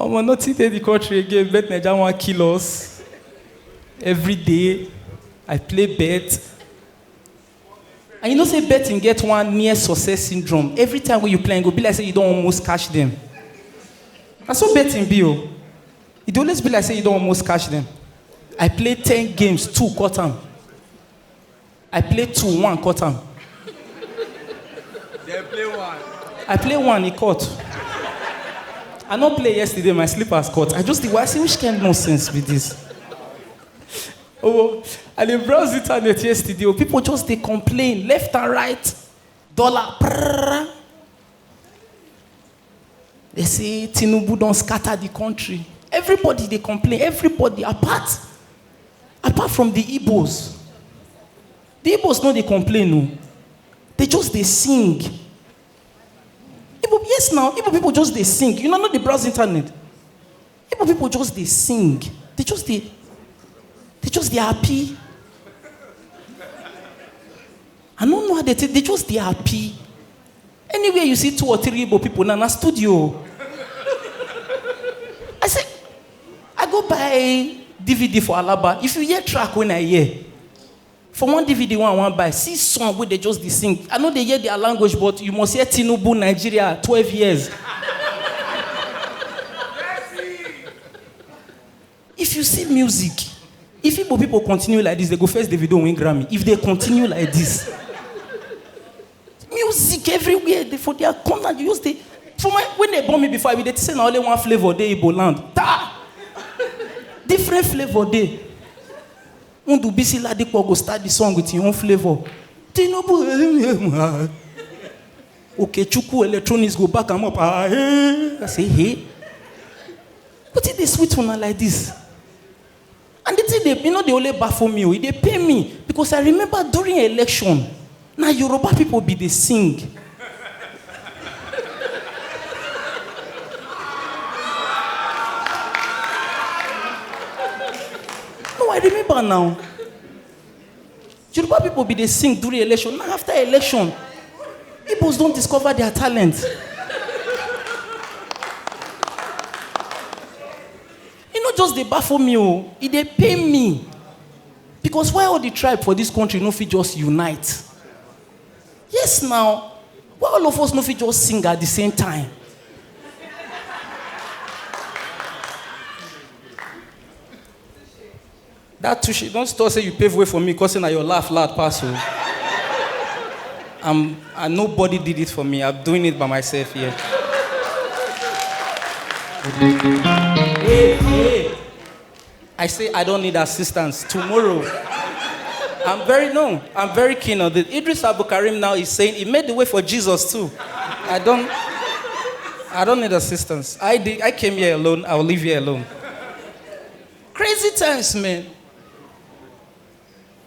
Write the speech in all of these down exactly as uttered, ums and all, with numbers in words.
Omo, nothing dey the country again. Bet Naija wan kill us. Every day, I play bet. And you know say betting get one near success syndrome. Every time when you play, e go be like say you don almost catch them. Na so betting be o. E dey always be like say you don almost catch them. I play ten games, two cut am. I play two, one cut am. Dem play one. I play one, e cut. I no play yesterday, my slippers cut. I just dey, I say, which kind nonsense be this? Oh, I dey browse internet yesterday. Oh, people just dey complain left and right. Dollar. Prrr. They say Tinubu don scatter the country. Everybody dey complain. Everybody, apart apart from the Igbos. The Igbos no dey complain o. They just dey sing. Igbo, yes now, Igbo people just dey sing. You know, no dey browse internet. Igbo people just dey sing. They just dey, they just dey happy. I no know how they take, they just dey happy. Anywhere you see two or three Igbo people now, na studio. I say, I go buy D V D for Alaba. If you hear track when I hear, for one D V D one I wan buy, see song wey they just dey sing. I no dey hear their language, but you must hear Tinubu Nigeria twelve years. If you see music, if Igbo people continue like this, they go first Davido win Grammy. If they continue like this, music everywhere, they, for their corner, you use the, for my, when they born me before, I be dey say na only one flavor dey Igbo land. Ta! Different flavor dey. Ndubisi Ladipo go start the song with him own flavor. Tinubu, Okechukwu Electronics go back am up. Ah, hey. I say, hey. But it dey sweet una like this. And the thing dey, you know, dey only baffle me o, e dey pain me, because I remember during election, na Yoruba people be dey sing. No, I remember now. Yoruba people be dey sing during election. Now after election, Igbos don discover their talent. E no just dey baffle me o, e dey pain me. Because why all the tribe for this country no fit just unite? Yes now, why all of us no fit just sing at the same time? That too, she don't stop say you pave way for me, cause na your laugh loud pass o. I'm, and nobody did it for me. I'm doing it by myself here. Hey, hey. I say I don't need assistance tomorrow. I'm very, no, I'm very keen on this. Idris Abdulkarim now is saying he made the way for Jesus too. I don't, I don't need assistance. I did, I came here alone. I'll leave here alone. Crazy times, man.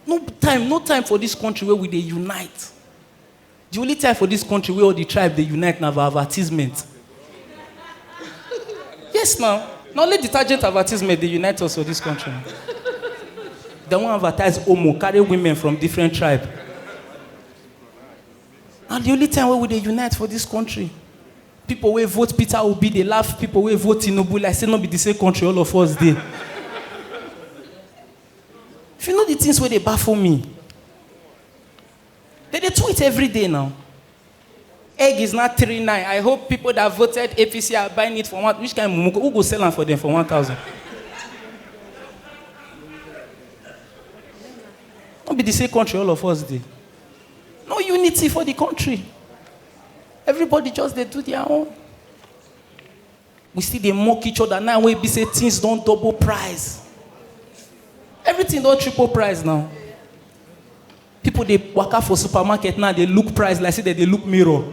No time, no time for this country where we dey unite. The only time for this country where all the tribe dey unite na for advertisement. Yes now. Na only detergent advertisement dey unite us for this country. Dem wan advertise Omo, carry women from different tribe. Na the only time wey we dey unite for this country. People wey vote Peter Obi dey laugh people wey vote Tinubu like say no be the same country all of us dey. If you know the things wey dey baffle me, they dey tweet every day now. Egg is not three nine. I hope people that voted A P C are buying it for one. Which kind of mumu? Who go sell am for them for one thousand? No be the same country all of us dey. No unity for the country. Everybody just dey do their own. We still dey mock each other now wey be say things don double price. Everything don triple price now. People dey waka for supermarket now dey look price like say dem dey look mirror.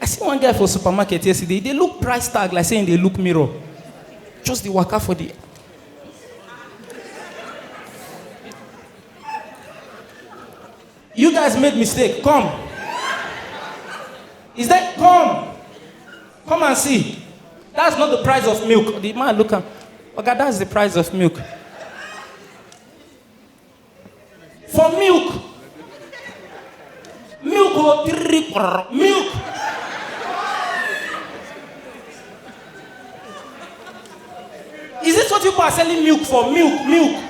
I see one guy for supermarket yesterday, he dey look price tag like say he dey look mirror. Just dey waka for the You guys made mistake. Come. Is that come? Come and see. That's not the price of milk. The man look at, okay, that's the price of milk. For milk. Milk, oh, three, milk. Told you people are selling milk for milk, milk.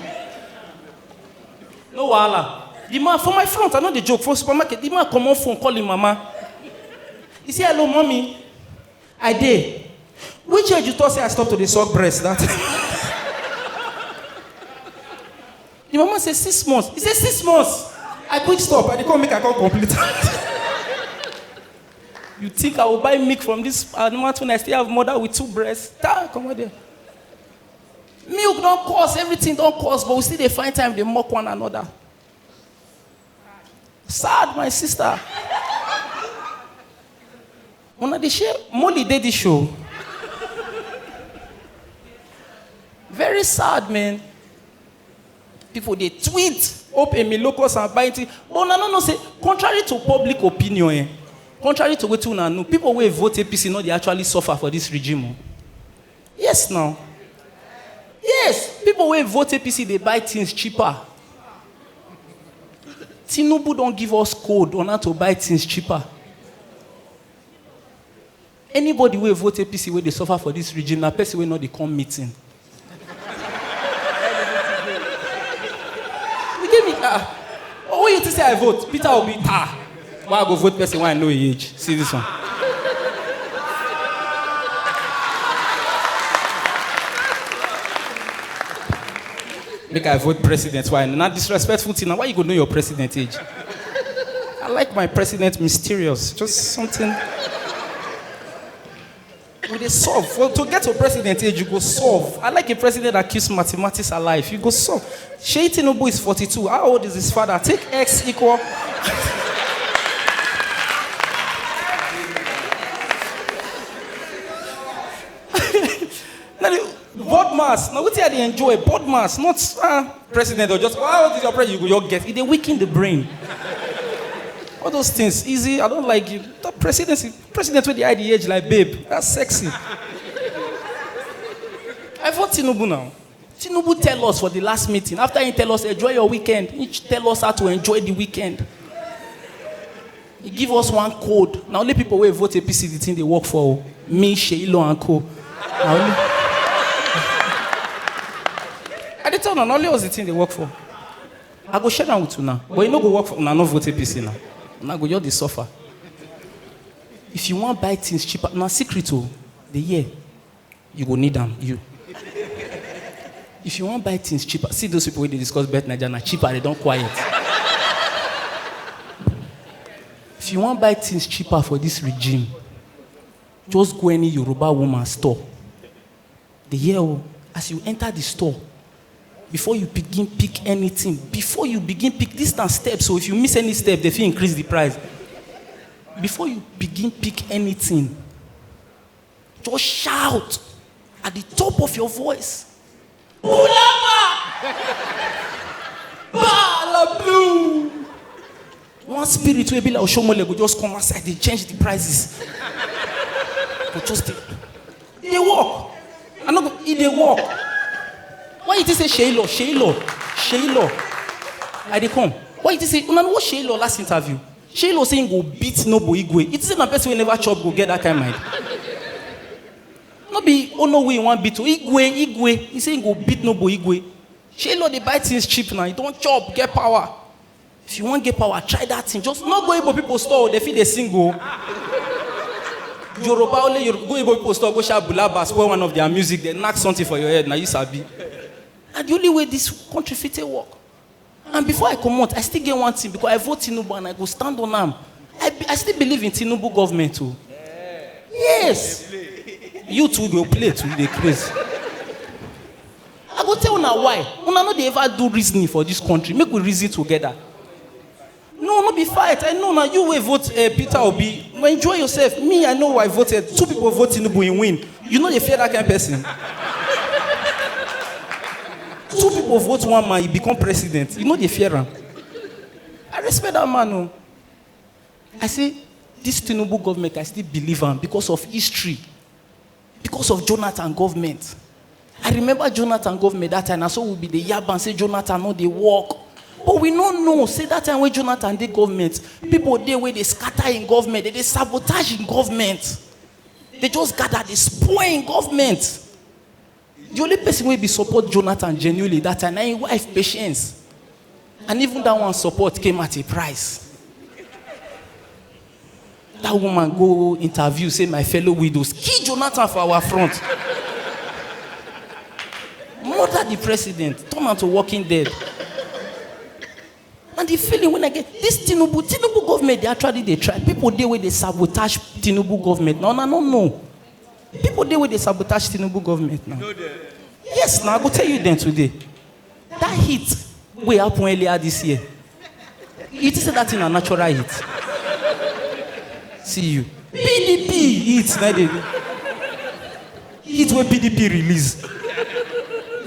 No wahala. The man for my front, I know the joke for supermarket. The man come on phone, call him mama. He say, "Hello, mommy." "I dey." "Which age you talk say I stop to dey suck breast that?" The mama say, "Six months." He say, "Six months. I quick stop. I dey come make I come complete." You think I will buy milk from this animal when I still have mother with two breasts? Ta, come on there. Milk don't cost, everything don't cost, but we still dey find time dey mock one another. Sad, my sister. Una dey share Molly dey the show. Very sad, man. People dey tweet, "Hope Emi Locust and buy thing." But una no know say, contrary to public opinion, eh, contrary to wetin una know, people wey vote A P C no dey actually suffer for this regime. Oh. Yes, now. Yes, people wey vote A P C dey buy things cheaper. Tinubu don give us code on how to buy things cheaper. Anybody wey vote A P C wey dey suffer for this regime na person wey no dey come meeting. You get me? Ah, oh, who you think say I vote? Peter Obi. Ah, why I go vote person wey I know e age? See this one. Make I vote president. Why? Na disrespectful thing. Na why you go know your president age? I like my president mysterious. Just something. We dey solve. Well, to get to president age, you go solve. I like a president that keeps mathematics alive. You go solve. Shey Tinubu is forty-two. How old is his father? Take X equal. Now, the board mass. Now, what I dey enjoy? Board mass, not, ah, president or just, "How old is your president?" You go, you get. It dey weaken the brain. All those things, easy. I don't like you. The presidency, president with the I D age like, "Babe, that's sexy." I vote Tinubu now. Tinubu tell us for the last meeting, after he tell us, "Enjoy your weekend," he tell us how to enjoy the weekend. He give us one code. Na only people wey vote A P C the thing dey work for. Oh. Me, Sheilo and co. Na only, I dey tell una, na only us the thing dey work for. I go share am with una, but e no go work for una, no vote A P C now. Una go just dey suffer. If you wan buy things cheaper, na secret o, dey hear. You go need am, you. If you wan buy things cheaper, see those people wey dey discuss Bet Naija, na cheaper, they don quiet. If you wan buy things cheaper for this regime, just go any Yoruba woman store. Dey hear o, as you enter the store, before you begin pick anything, before you begin pick, this na step, so if you miss any step, they fit increase the price. Before you begin pick anything, just shout at the top of your voice, "Bulama! Bala blue!" One spirit wey be like Oshomole go just come outside, dey change the prices. Go just dey, e dey work. I no go, e dey work. Why you think say Sheilo, Sheilo, Sheilo? I dey come. Why you think say, una know what Sheilo last interview? Sheilo say he go beat Nobo Igwe. It is na person wey never chop go get that kind mind. No be Ono wey he wan beat o. Igwe, Igwe. He say he go beat Nobo Igwe. Sheilo dey buy things cheap now. He don chop, get power. If you wan get power, try that thing. Just no go Igbo people store. They fit dey sing o. Yoruba only Yoruba. Go Igbo people store, go shout Bulaba, spoil one of their music, they knock something for your head. Now you sabi. Na the only way this country fit take work. And before I comot, I still get one thing because I vote Tinubu and I go stand on am. I, be- I still believe in Tinubu government o. Yes. You too go play too, dey craze. I go tell una why. Una no dey ever do reasoning for this country. Make we reason together. No, no be fight. I know now you will vote uh, Peter Obi. No, enjoy yourself. Me, I know who I voted. Two people vote Tinubu in win. You know they fear that kind of person. Two people vote one man, he become president. You know they fear him. I respect that man. Oh. I say, this Tinubu government, I still believe him because of history. Because of Jonathan government. I remember Jonathan government that time. I saw we be the yab and say Jonathan no dey work. But we no know. Say that time when Jonathan dey government, people dey wey dey scatter in government, they dey sabotage in government. They just gather, they spoil in government. The only person wey be support Jonathan genuinely that time na him wife Patience. And even that one support came at a price. That woman go interview, say my fellow widows kill Jonathan for our front. Murder the president, turn am to walking dead. And the feeling when I get this Tinubu, Tinubu government, they actually they try. People dey wey dey sabotage Tinubu government. Now, I don't know. People dey wey dey sabotage Tinubu government now. Yes, now I go tell you then today. That heat wey happen earlier this year. You think say that thing na natural heat? See you. P D P heat na dey. Heat wey P D P release.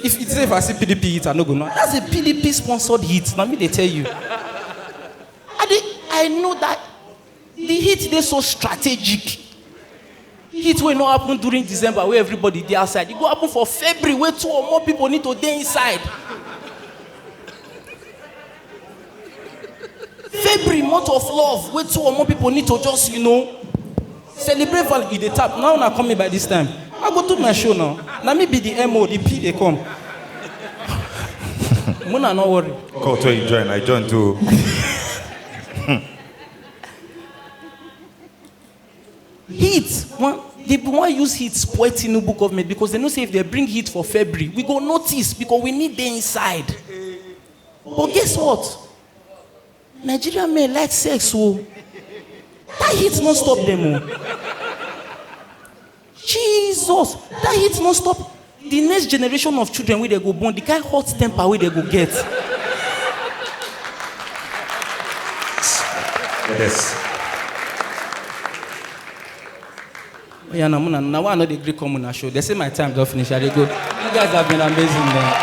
If you say if I see P D P heat, I no go know. That's a P D P sponsored heat. Na me dey tell you. I dey, I know that the heat dey so strategic. Heat wey no happen during December wey everybody dey outside, e go happen for February wey two or more people need to dey inside. February, month of love, wey two or more people need to just, you know, celebrate value. E dey tap. Now una come me by this time. I go do my show now. Na me be the M O, the P dey come. Muna no worry. Court wey you join, I join too. Heat, one, they wan use heat spoil Tinubu government because they know say if they bring heat for February, we go notice because we need dey inside. But guess what? Nigerian men like sex o. That heat no stop them o. Jesus, that heat no stop. The next generation of children wey they go born, the kind hot temper wey they go get. Yes. Oh yeah, na muna, na why I no dey gree come una show. They say my time don finish, I dey go. You guys have been amazing, man.